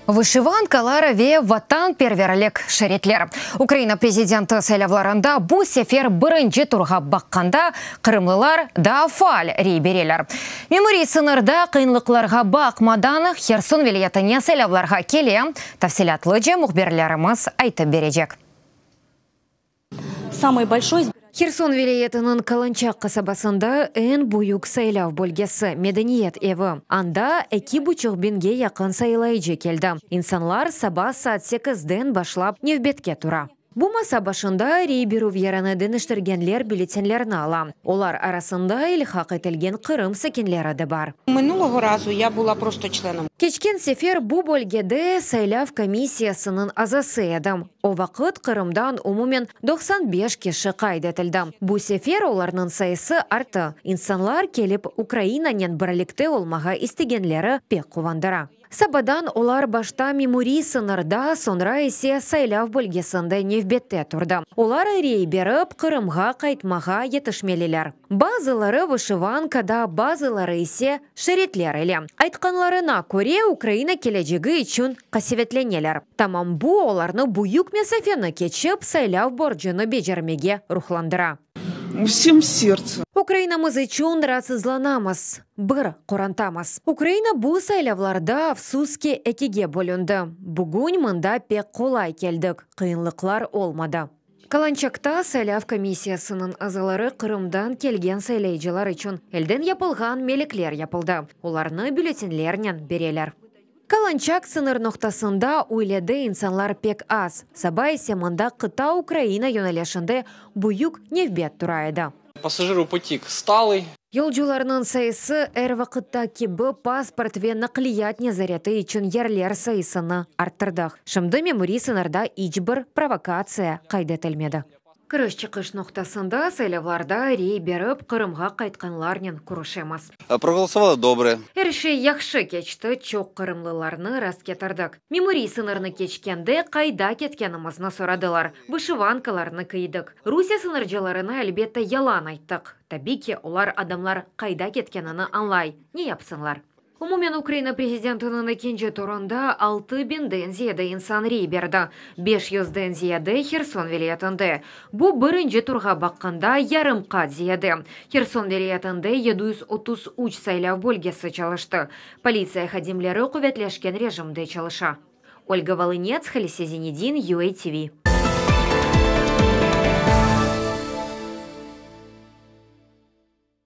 Vışivankalar ve vatanperverlik şeritler. Ukraina prezidenti saylavlarında bu sefer birinci turğa baqqanda qırımlılar daa faal rey bereler. Memuriy sıñırda qıyınlıqlarğa baqmadan, Herson vilâyetine saylavlarğa kele, tafsilâtlıca mühbirlerimiz aytıp berecek. Самый большой Herson vilâyetiniñ Kalançak qasabasında eñ büyük saylav bölgesi, Medeniyet evi. Anda 2,5 biñge yaqın saylayıcı keldi. İnsanlar saba saat 8-den başlap nevbetke tura. Bu masa başında rey berüv yerini deñiştirgenler bülletenlerni ala. Olar arasında ilhaq etilgen Qırım sakinleri de bar. Минулого разу я була просто членом Keçken sefer bu bölgede saylav komissiyasınıñ azası edim. O vaqıt Qırımdan umumen 95 kişi qayd etildi. Bu sefer olarnıñ sayısı arttı. İnsanlar kelip Ukrainanen birlikte olmağa istegenleri pek quvandıra. Sabadan olar başta memuriy sıñırda, soñra ise saylav bölgesinde nevbette turdı. Olar rey berip Qırımğa qaytmağa yetişmeliler. Bazıları vışivankada, bazıları ise şeritler ile. Aytqanlarına köre, Ukraina kelecegi içün qasevetleneler. Tamam bu olarnı büyük mesafeni keçip saylav borcunı becermege ruhlandıra. Всем сердцем. Ukrainamız içün raatsızlanamız. Bir qorantamız. Ukraina bu saylavlarda afsus ki ekige bölündi. Bugün mında pek qolay keldik. Qıyınlıqlar olmadı. Kalançakta saylav komissiyasınıñ azaları Qırımdan kelgen saylayıcılar içün elden yapılğan melekler yapıldı. Olarnı bülletenlernen bereler. Kalançak sıñır noqtasında üylede insanlar pek az. Saba ise mında qıta Ukraina yönelişinde büyük nevbet tura edi. Пассажиропотік сталий. Yolcularnıñ sayısı er vaqıtta kibi pasport ve naqliyat nezareti içün yerler sayısını arttırdıq. Şimdi memuriy sıñırda iç bir provokatsiya qayd etilmedi. Kiriş-çıqış noqtasında saylavlarda rey berip Qırımğa qaytqanlarnen körüşemiz. Проголосовала добре. Er şey yahşı keçti, çoq qırımlılarnı rastketirdik. Memuriy sıñırnı keçkende qayda ketkenimizni soradılar. Vışivankalarnı kiydik. Rusiye sıñırcılarına elbette yalan ayttıq. Tabiiy ki, olar adamlar qayda ketkenini añlay. Ne yapsınlar? Umumen Ukraina prezidentiniñ ekinci turında 6000-den ziyade insan rey berdi. 500-den ziyade Herson vilâyetinde. Bu birinci turğa baqqanda yarım qat ziyade. Herson vilâyetinde 733 saylav bölgesi çalıştı. Politsiya hadimleri quvetleşken rejimde çalışa. Olga Volınets, Halise Zinedin, UATV.